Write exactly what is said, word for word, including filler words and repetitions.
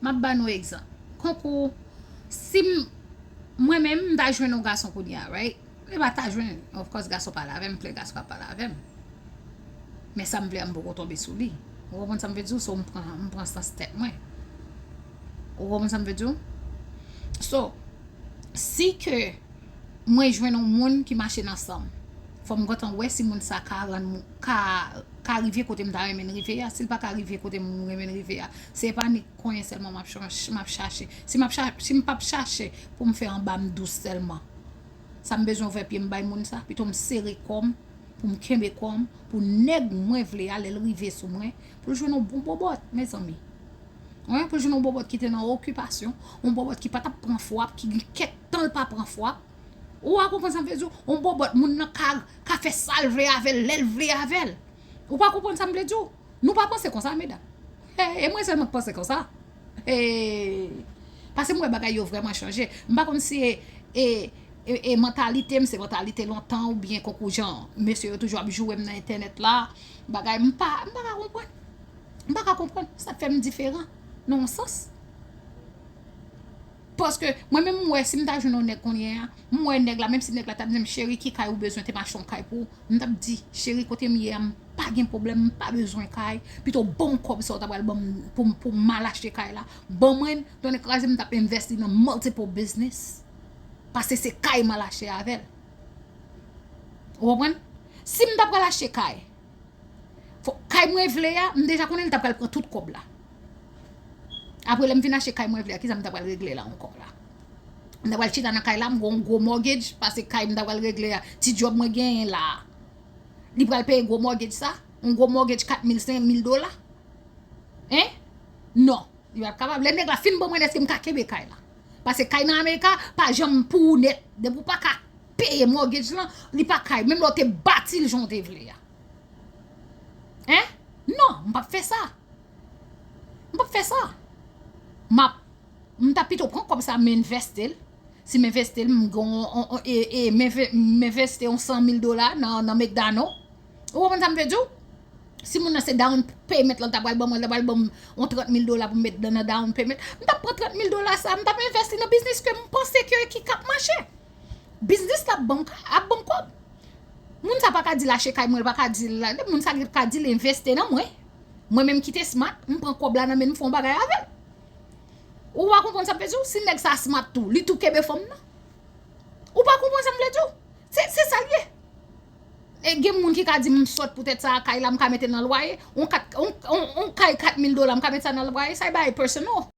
M ap ba nou egzanp. Konkou, si m, mwen menm, m ta jwenn yon gason kounye a, right? E pa ta jwenn, of course, gason pale avè m, plen gason ap pale avè m. Men sa m vle a, m poko tonbe sou li. Ou konprann sa m vle di w? So, m pran, m pran sans tèt mwen. Ou konprann sa m vle di w? So, si ke mwen jwenn yon moun ki mache nan san m, fò m gentan wè si moun sa ka rann mou-, ka, ka rive kote m ta renmen l rive a. Si l pa ka rive kote m renmen l rive a, se pa ni konyen sèlman m ap chach-, m ap chache. Si m ap cha-, si m p ap chache pou m fè anba m dous sèlman, sa m bezwen ouvè pye m bay moun sa, pito m sere kò m, pou m kenbe kò m, pou nèg mwen vle a, lè l rive sou mwen, pou l jwenn yon bon bòbòt, mezanmi. Wi, pou l jwenn yon bòbòt ki te nan okipasyon, yon bòbòt ki pa t ap pran fwap, ki gen kèk tan l pa pran fwap. Ou a konprann sa m vle di w? Yon bòbòt moun nan ka, ka fè sa l vle avè l, lè l vle avè l. Ou pa konprann sa m vle di w? Nou pa panse konsa, medam. E, e mwen sèlman k panse konsa. E, paske m wè bagay yo vrèman chanje. M pa konn si e, e, e, e mantalite m, se mantalite lontan oubyen konkou jan mesye yo toujou ap joure m nan entènèt la. Bagay, m pa, m pa ka konprann. M pa ka konprann. Sa fè m diferan nan yon sans. Paske mwen menm, m wè si m ta jwenn yon nèg kounye a, m wè nèg la, menm si nèg la t ap di m, "Cheri, ki kay ou bezwen, te m achte yon kay pou ou?" M t ap di, "Cheri, kote m ye a, m pa gen pwoblèm, m pa bezwen kay. Pito ban m kòb sa ou ta pral ban m pou, pou m al achte kay la. Ban mwen l, donnen kraze m t ap envèsti nan multiple business. Paske se kay m al achte avè l." Ou konprann? Si m ta pral achte kay, fò, kay mwen vle a, m deja konnen l ta pral pran tout kòb la. Apre, lè m fin achte kay mwen vle a, kisa m ta pral regle la ankò la? M ta pral chita nan kay la, m gon gwo mortgage, paske kay m ta pral regle a, ti djòb mwen genyen la a, li pral peye gwo mortgage sa, yon gwo mortgage kat mil, senk mil dola. Hein? Non, li p ap kapab. Lè nèg la fin ban mwen, èske m ka kenbe kay la? Paske kay nan Amerika pa janm pou ou nèt. Depi w pa ka peye mortgage lan, li pa kay. Menm lè w te bati l jan w te vle a. Hein? Non, m p ap fè sa. M p ap fè sa. M ap, m ta pito pran kòb sa, m envesti l. Si m envesti l, m gon, on, on, e, e, m enve-, m envesti yon san mil dola nan, nan McDonald. Ou konprann sa m vle di w? Si moun nan se down payment lan ta pral ban mwen, l ta pral ban m yon trant mil dola pou m met nan, nan down payment, m t ap pran trant mil dola sa, m t ap envesti nan biznis ke m panse ke ki k ap mache. Biznis la ap ban m ka, ap ban m kòb. Moun sa pa ka di l achte kay mwen, l pa ka di l la. Moun sa ka di l envesti nan mwen. Mwen menm ki te smart, m pran kòb la nan men l, m fè yon bagay avè l. Ou pa konprann sa m vle di w? Si nèg sa smart tou, li tou kenbe fanm nan. Ou pa konprann sa m vle di w? Se, se sa l ye. E gen moun ki ka di m sòt poutèt sa, kay la m ka mete nan lwaye. On kat, on, on, on kay kat mil dola, m ka mete sa nan lwaye, sa e bagay personal.